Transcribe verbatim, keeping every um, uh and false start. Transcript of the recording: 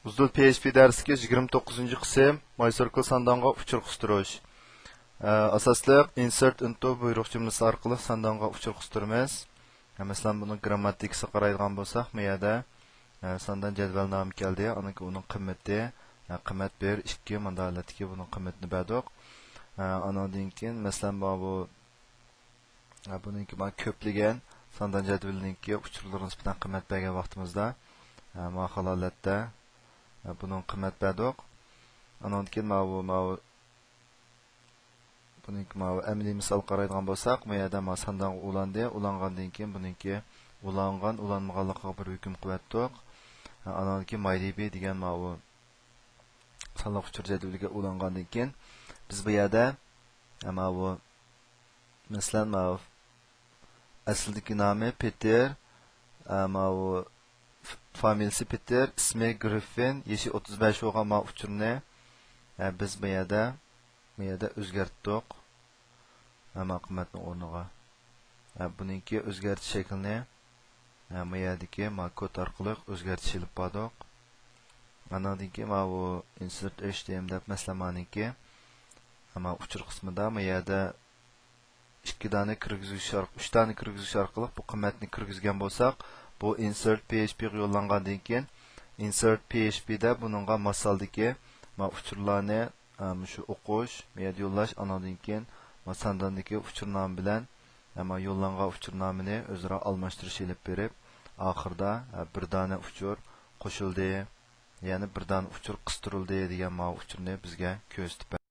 ئۇزۇل پي ئېچ پى دەرسلىكى يىگىرمە توققۇزىنچى قىسىم، ماي سىركل ساندانغا ئۇچۇر قىستۇرۇش. ئە، ئاساسلىق insert into بۇيرۇق جۈملىسى ئارقىلىق ساندانغا ئۇچۇر قىستۇرىمىز. ئە، مەسىلەن، بۇنىڭ گرامماتىكىسىغا قارايدىغان بولساق، بۇ يەردە، ئە، ساندان جەدۋەلنامە كەلدى، ئاندىن كېيىن ئۇنىڭ قىممىتى، ئە، قىممەت بىر، ئىككى، مۇنداق ھالەتتىكى بۇنىڭ قىممىتىنى بەردۇق. ئە، ئانىڭدىن كېيىن، مەسىلەن، ماۋۇ ھە، بۇنىڭكى مانا كۆپلىگەن ساندان جەدۋىلىنىڭكى ئۇچۇرلىرىغا نىسبەتەن قىممەت بەرگەن ۋاقتىمىزدا، ھە، مانا خىل ھالەتتە، ھە، بۇنىڭ قىممەت بەردۇق. ئانىڭدىن كېيىن ماۋۇ، ماۋۇ، بۇنىڭكى ماۋۇ ئەمەلىي مىسال قارايدىغان بولساق، بۇ يەردە مانا ساندانغا ئۇلاندى، ئۇلانغاندىن كېيىن بۇنىڭكى ئۇلانغان، ئۇلانمىغانلىقىغا بىر ھۆكۈم قىلىۋەتتۇق. ھە، ئانىڭدىن كېيىن ماي دى بى دېگەن ماۋۇ سانلىق ئۇچۇر جەدۋىلىگە ئۇلانغاندىن كېيىن، بىز بۇ يەردە، ھە، ماۋۇ مەسىلەن، ماۋۇ ئەسلىدىكى نامى پېتېر، ئە، ماۋۇ ف-، فامىلىسى پېتېر، ئىسمى گرىففىن، يېشى ئوتتۇز بەش بولغان ماۋۇ ئۇچۇرنى، ئە، بىز بۇ يەردە، بۇ يەردە ئۆزگەرتتۇق. ئە، ماۋۇ قىممەتنىڭ ئورنىغا. ئە، بۇنىڭكى ئۆزگەرتىش شەكلىنى، ئە، بۇ يەردىكى ماۋۇ كود ئارقىلىق ئۆزگەرتىش ئېلىپ باردۇق. ئاندىن كېيىن ماۋۇ insert htm دەپ مەسىلەن مانىڭكى، ماۋۇ ئۇچۇر قىسمىدا بۇ يەردە ئىككى دانە كىرگۈزگۈچ ئارق-، ئۈچ دانە كىرگۈزگۈچ ئارقىلىق بۇ قىممەتنى كىرگۈزگەن بولساق، بۇ insert پي ئېچ پى غا يوللانغاندىن كېيىن، insert پي ئېچ پى دە بۇنىڭغا ماس ھالدىكى مانا ئۇچۇرلارنى، ئە، مۇشۇ ئوقۇش، بۇ يەردە يوللاش، ئانىڭدىن كېيىن مانا سانداندىكى ئۇچۇرنامە بىلەن، ئە، مانا يوللانغان ئۇچۇرنامىنى ئۆزئارا ئالماشتۇرۇش ئېلىپ بېرىپ، ئاخىرىدا، ئە، بىر دانە ئۇچۇر قوشۇلدى، يەنى بىر دانە ئۇچۇر قىستۇرۇلدى دېگەن ماۋۇ ئۇچۇرنى بىزگە كۆرسىتىپ بەردى.